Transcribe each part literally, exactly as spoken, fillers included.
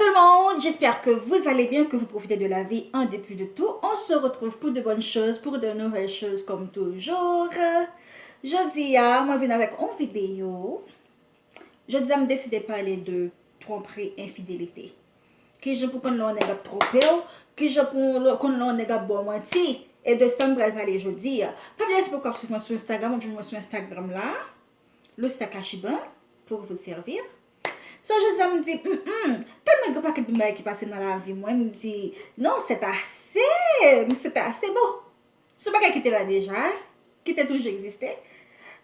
Tout le monde, j'espère que vous allez bien, que vous profitez de la vie en dépit de tout. On se retrouve pour de bonnes choses, pour de nouvelles choses comme toujours. Jodi a, mwen vin avèk yon videyo. Jodi a, m deside pale de twonpri, enfidelite. Kijan pou konn lè yon nèg ap twonpe w, kijan pou konn lè yon nèg ap ba w manti, e de sa m pral pale jodi a. Pa bliye si w poko ap swiv mwen sou Instagram, w ap jwenn mwen sou Instagram la. Lucia Kachiban, pour vous servir. So, jodi a, m di, mm, mm, tèlman gen pakèt bon bagay ki pase nan lavi mwen, m di, non, c'est assez, c'est assez, bon. Se yon bagay ki te la deja, ki te toujou egziste.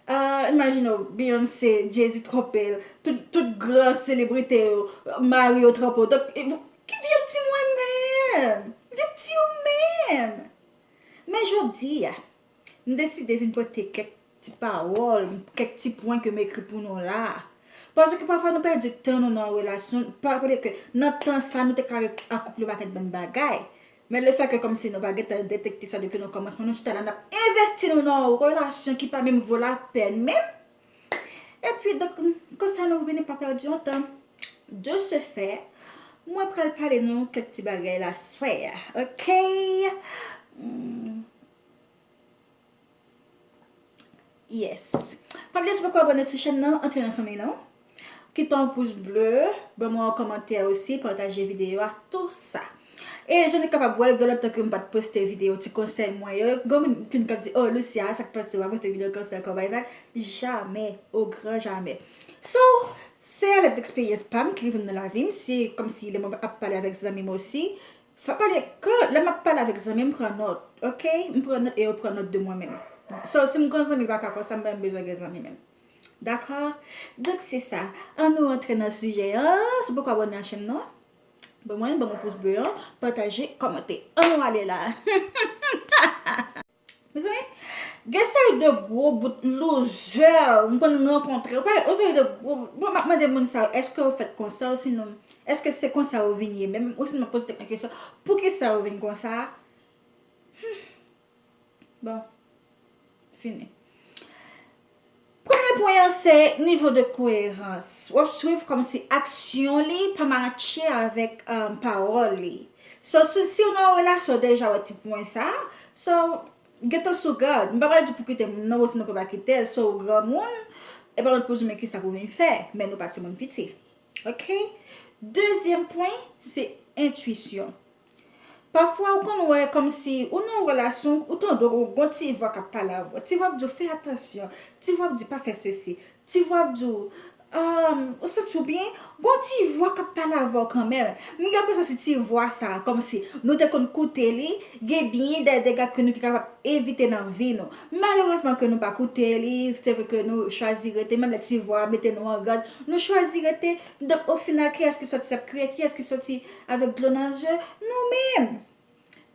Ah, imajine w, Beyoncé, Jay-Z twonpe l, tout, tout gran selebrite yo, mari yo twonpe yo. Donk, e, ki viv ti mwen menm? Viv ti ou menm? Men jodi a, m deside vin pote kèk ti pawòl, kèk ti pwen ke m ekri pou nou la a. Paske pafwa nou pèdi tan nou nan relasyon, pa, paske nan tan sa nou te ka ak koup yon pakèt bann bagay. Men lefètke kòmsi nou pa gentan detekte sa depi nan kòmansman, nou chita la n ap envesti nou nan yon relasyon ki pa menm vo lapèn menm. Epi donk, konsa nou vini pa pèdi yon tan. De ce fait, mwen pral pale nou kèk ti bagay la swè a, ok? Hmm. Yes. Pa bliye si w poko abòne sou chèn nan, antre nan fanmi nan. Kite yon pous ble, ban mwen yon kòmantè osi, pataje videyo a, tou sa. E jan nou kapab wè, gen lontan ke m pa t poste videyo ti konsèy mwen yo. Gen moun ki k ap di, oh, Lucia, sa k pase, w pa poste videyo konsèy ankò, bay, bay. Jamè, o gran jamè. So, se yon lèt eksperyans pa m ki rive m nan lavi m, se kòmsi lè mwen ap pale avèk zanmi m osi, Fò pale, kan lè m ap pale avèk zanmi m, m pran nòt, ok? M pran nòt e yo pran nòt de mwen menm. So, si m gen zanmi pa ka konsa, m pa menm bezwen gen zanmi menm. Dakò? Donk, se sa. Ann nou antre nan sijè an. Si w poko abòne a chèn nan, ban mwen, ban mwen pous ble an, pataje, kòmante. Ann nou ale la. Mezanmi, gen seri de gwo bout loser m konn rankontre. Ou pa, yon seri de gwo, bon, m ap mande moun sa yo, èske yo fèt konsa, osinon, èske se konsa yo vin ye menm? Osinon, m ap poze tèt mwen kesyon, poukisa yo vin konsa? Hmm. Bon, fini. Premye pwen an, se nivo de koerans. W ap swiv kòmsi aksyon li pa matche avèk, um, pawòl li. So, si, si w nan yon relasyon deja, wè ti pwen sa, so, gentan sou gad. M pa pral di pou kite moun nan, osinon pou pa kite l. So, w granmoun, e pa mwen pou di w men kisa pou vin fè, men nou pa timoun piti. Ok? Dezyèm pwen, se entwisyon. Pafwa, ou konn wè kòmsi ou nan yon relasyon, ou tande yon, yon ti vwa k ap pale avè w. Ti vwa ap di w, fè atansyon. Ti vwa ap di, pa fè sesi. Ti vwa ap di w, um, ou santi w byen? Gon ti vwa k ap pale avè w kanmenm. M gen enpresyon se ti vwa sa a, kòmsi nou te konn koute li, gen byen de dega ke nou te kapab evite nan vi nou. Malerezman ke nou pa koute li, se vre ke nou chwazi rete, menm lè ti vwa a mete nou an gad, nou chwazi rete. Donk, o final, kiyès ki sòti ap kriye? Kiyès ki sòti avèk dlo nan je? Nou menm!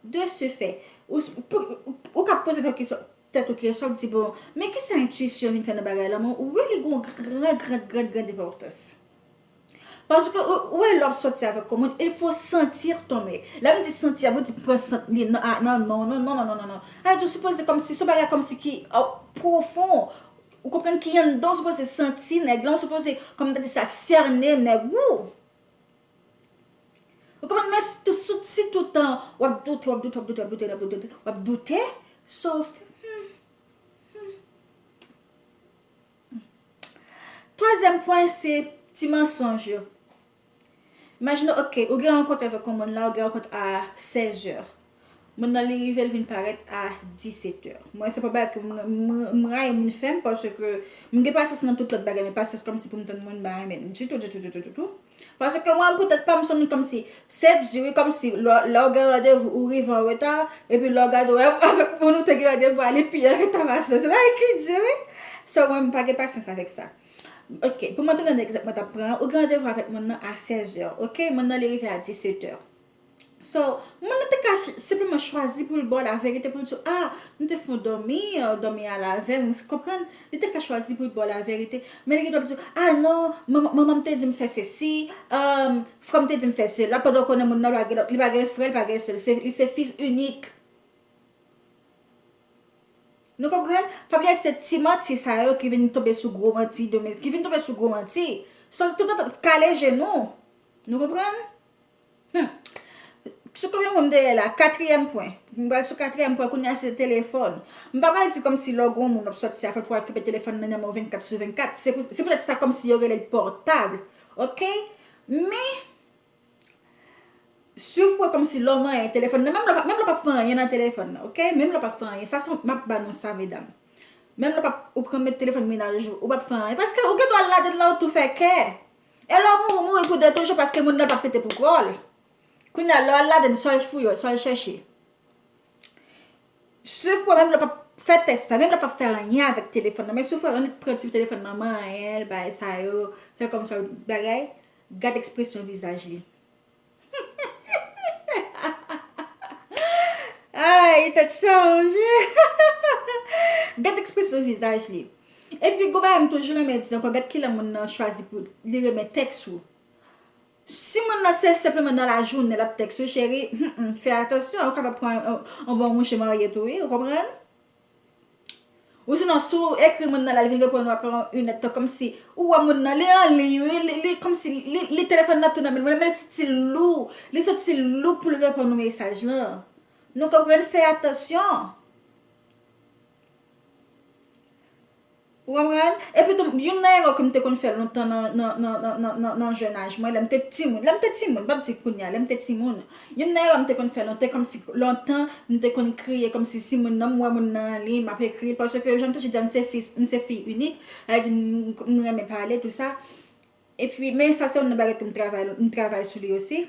De ce fait, ou, ou, ou ka poze tèt ou kesyon, tèt ou kesyon, di, bon, men kisa entwisyon vin fè nan bagay la? Men wi, li gen yon gran, gran, gran, gran enpòtans. Paske ou, ou wè lè w ap sòti avèk yon moun, il faut sentir ton mec. Lè m di santi a, m di pran sant li nan, a, nan, non, non, non. Sa vle di ou sipoze kòmsi, se yon bagay kòmsi ki, o, pwofon. Ou konprann ki anndan, ou sipoze santi nèg la, ou sipoze, kòm m ta di sa, sène nèg ou. Ou konprann, men si tou, si, si toutan w ap doute, w ap doute, w ap doute, w ap doute, w ap doute, sa w fè, hmm, hmm. Twazyèm pwen, se ti mansonj yo. Imajine, ok, ou gen rankont avèk yon moun la, ou gen rankont a sèz è. Moun nan, li rive, l vin parèt a disetè. Mwen, se pa bagay ke m, m, m rayi moun fè m, paske m gen pasyans nan tout lòt bagay, men pasyans kòmsi pou m tann moun, m pa renmen l ditou, ditou, ditou, ditou. Paske mwen, pou tèt pa m, se yon moun kòmsi, se di wi, kòmsi lè, lè w gen randevou, ou rive an reta, epi lè w gade, w wè avèk moun ou te gen randevou a, li pi an reta pase w. Se bagay ki di wi. So, mwen, m pa gen pasyans avèk sa. Ok, pou mwen tounen nan egzanp mwen t ap pran an, ou gen randevou avèk moun nan a sèz è, ok? Moun nan, li rive a disetè. So, moun nan te ka ch-, senpleman chwazi pou l ba w laverite, pou l di w, ah, m te fè w dòmi, euh, dòmi a la avè m, ou konprann? Li te ka chwazi pou l ba w laverite, men li gen dwa ap di w, ah non, manman, manman m te di m fè sesi, um, frè m te di m fè sela, pandan w konnen moun nan pa gen lòt, li pa gen frè, li pa gen sè, se, li se fis inik. Nou konprann? Pa bliye se ti manti sa yo ki vin tonbe sou gwo manti, de, ki vin tonbe sou gwo manti. So, tout tan kale je nou. Nou konprann? Sou konbyen pwen m te ye la? Katriyèm pwen. M pral sou katriyèm pwen, kounye a se telefòn. M pa pral di kòmsi lè w gen yon moun w ap sòti avè l pou okipe telefòn nan nan men w vennkat sou vennkat. Se pou, se poutèt sa kòmsi yo rele l pòtab. Oke? Men, swiv pwen kòmsi lè w manyen telefòn nan, menm lè w p ap, menm lè w p ap fè anyen nan telefòn nan, oke? Menm lè w p ap fè anyen. Sa se, m ap ba nou sa, medam. Menm lè w p ap, ou pran met telefòn mennaj ou, ou p ap fè anyen. Paske ou gen dwa al ladann la, ou tou fè kè. E lè w mouri, ou mouri pou de toujou paske moun nan p ap rete pou kò l. Kounye a, lè w al ladann, sa w fouye, sa w chèche. Swiv pwen, menm lè w p ap fè tès la, menm lè w p ap fè anyen avèk telefòn nan, men swiv pwen, annik pran ti telefòn nan, manyen l, bagay sa yo, fè kòmsi w ap bagay, gad ekspresyon vizaj li. Ay, tèt chaje. Gad ekspresyon vizaj li. Epi, gon bagay m toujou renmen di ankò, gad kilè moun nan chwazi pou li renmen tèks ou. Si moun nan se senpleman nan lajounen l ap tèks ou, cheri, hmm, hmm, fè atansyon, ou kapab pran yon, yon bon mouche marye tou, wi, ou konprann? Ou sinon, si w ekri moun nan la, li vin reponn ou apre yon inèdtan, kòmsi ou wè moun nan, li an liy, wi, li, li, kòmsi li, li telefòn nan tou nan men l, men l stil lou, li santi l lou pou l reponn ou mesaj lan. Nou konprann, fè atansyon. Ou konprann? Epi tou, youn nan erè ke m te konn fè lontan nan, nan, nan, nan, nan, nan, nan jèn aj mwen, lè m te timoun. Lè m te timoun, m p ap di kounye a, lè m te timoun. Youn nan erè m te konn fè lontan, kòmsi lontan, m te konn kriye, kòmsi si moun nan, m wè moun nan an liy, m ap ekri l, paske jan m toujou di a, m se fi, m se fi inik, sa vle di m, m renmen pale, tou sa. Epi, men sa se youn nan bagay ke m travay, m travay sou li osi.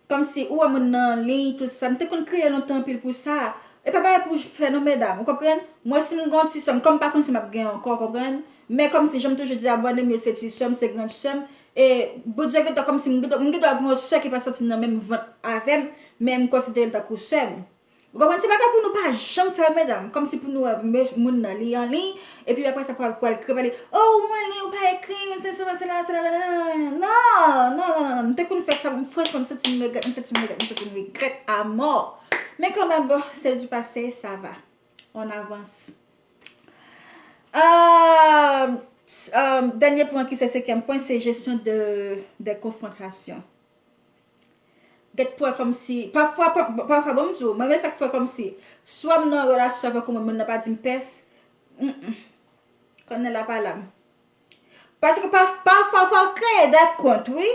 Kòmsi ou wè moun nan an liy, tou sa. M te konn kriye lontan anpil pou sa. E pa bagay pou fè non, medam, ou konprann? Mwen, si m gen yon ti sè m, kòm m pa konn si m ap gen ankò, ou konprann? Men kòmsi, jan m toujou di a, bòn m yo se ti sè m, se grann sè m. E Bondye gentan, kòmsi m gentan, m gendwa gen yon sè ki pa sòti nan menm vant avè m, men m konsidere l tankou sè m. Ou konprann? Se bagay pou nou pa janm fè, medam. Kòmsi pou nou wè me-, moun nan, li an liy, epi apre sa, pral, pral kreye, pale, "Oh, ou an liy, ou pa ekri, se, se, se, se, se, se." Non, non, non, non. M te konn fè sa, m, franchman, m santi m regrèt, m santi m regrèt, m santi m regrèt amò. Men kanmenm, bon, c'est du passé, ça va. On avance. Euh, euh, dènye pwen ki se senkyèm pwen, se jesyon de, de konfwontasyon. Gèt pwen kòmsi, pafwa, pa-, pafwa, bon, m di w, mwen, men sa k fè kòmsi, swa m nan yon relasyon avèk yon moun, moun nan pa di m pès, mm, mm. Konnen la pa la. Paske pa-, pafwa, fò w kreye de kont, wi.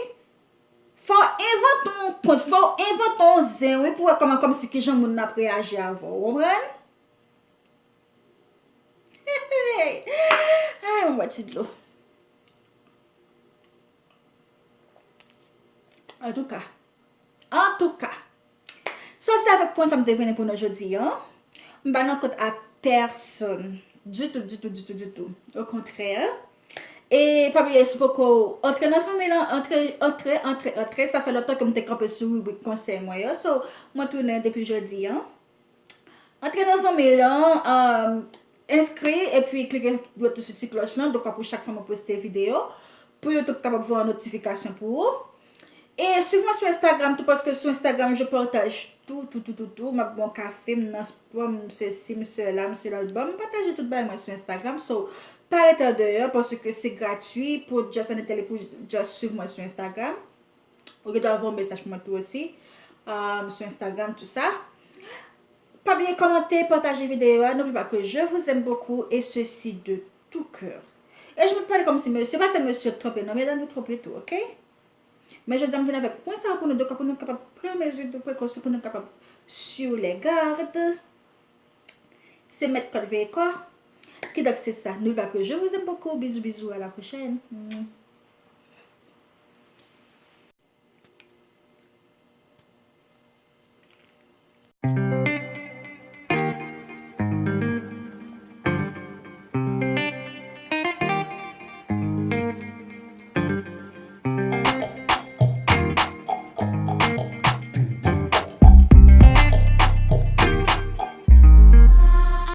Fò w envante yon kont, fò w envante yon zen, wi, pou w wè kòman, kòmsi kijan moun nan ap reyaji avè w, ou konprann? Ay, mwen bwè ti dlo. Antouka. Antouka. So, se avèk pwen sa m te vini pou nou jodi a. M pa nan kont a pèsonn. Ditou, ditou, ditou, ditou. Okontrè. E pa bliye, si w poko antre nan fanmi lan, antre, antre, antre, antre. Sa fè lontan ke m te kanpe sou ribrik konsèy mwen yo. So, mwen tounen depi jodi a. Antre nan fanmi lan, um, enskri epi klike dwèt ou sou ti klòch lan, dekwa pou chak fwa mwen poste videyo, pou YouTube kapab voye yon notifikasyon pou ou. E swiv mwen sou Instagram tou, paske sou Instagram, je partage tout, tout, tout, tout, tout. M ap bwè yon kafe, m nan spò, m sesi, m sela, m sela. Bon, m pataje tout bagay mwen sou Instagram. So, pa rete andeyò, paske se gratui pou just antre pou just swiv mwen sou Instagram. Ou gen dwa voye yon mesaj pou mwen tou osi, um, sou Instagram, tou sa. Pa bliye kòmante, pataje videyo a. N'oublie pas que je vous aime beaucoup et ceci de tout cœur. E je me pale kòmsi mesye, pa se mesye twonpe non, medam yo twonpe tou, oke? Men jodi a m vin avèk pwen sa yo pou nou, dekwa pou nou kapab pran mezi de prekosyon, pou nou kapab sur les gardes. Se mèt kòd veye kò. Kidonk se sa. N'oublie pas que je vous aime beaucoup. Bisous, bisous, à la prochaine.